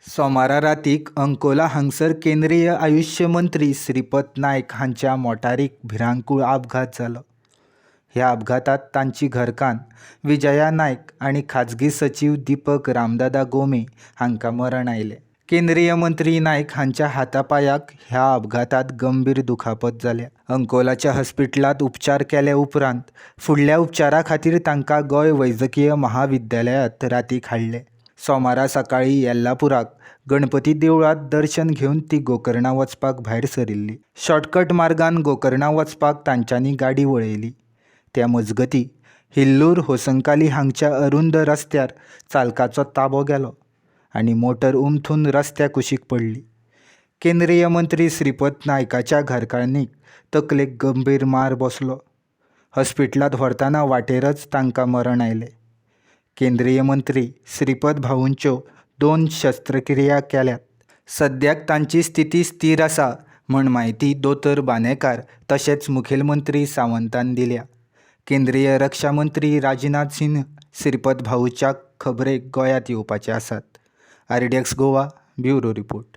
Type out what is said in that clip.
सोमारा रातीक अंकोला हांगसर केंद्रीय आयुश्य मंत्री श्रीपद नायक हांच्या मोटारीक भिरांकूळ अपघात जालो. ह्या अपघातांत तांची घरकान्न विजया नायक आनी खाजगी सचीव दीपक रामदादा गोमे हांकां मरण आयलें. केंद्रीय मंत्री नायक हांच्या हाता पांयाक ह्या अपघातांत गंभीर दुखापत जाल्या. अंकोलाच्या हॉस्पिटलांत उपचार केले उपरांत फुडल्या उपचारा खातीर तांकां गोंय वैजकीय महाविद्यालयांत रातीक हाडले. सोमारा सकाळीं येल्लापुराक गणपती देवळांत दर्शन घेवन ती गोकर्णा वचपाक भायर सरिल्ली. शॉर्टकट मार्गान गोकर्णा वचपाक तांच्यांनी गाडी वळयली. त्या मजगतीं हिल्लूर होसंकाली हांगच्या अरुंद रस्त्यार चालकाचो ताबो गेलो आनी मोटर उमथून रस्त्या कुशीक पडली. केंद्रीय मंत्री श्रीपद नायकाच्या घरकान्नीक तकलेक गंभीर मार बसलो. हॉस्पिटलांत व्हरतना वाटेरच तांकां मरण आयलें. केंद्रीय मंत्री श्रीपद भाऊंच्यो दोन शस्त्रक्रिया केल्यात. सद्याक तांची स्थिती स्थीर आसा म्हण म्हायती दोतोर बानेकार तशेंच मुखेलमंत्री सावंतान दिल्या. केंद्रीय रक्षा मंत्री राजनाथ सिंह श्रीपद भाऊच्या खबरेक गोंयांत येवपाचे आसात. RDX Goa, bureau report.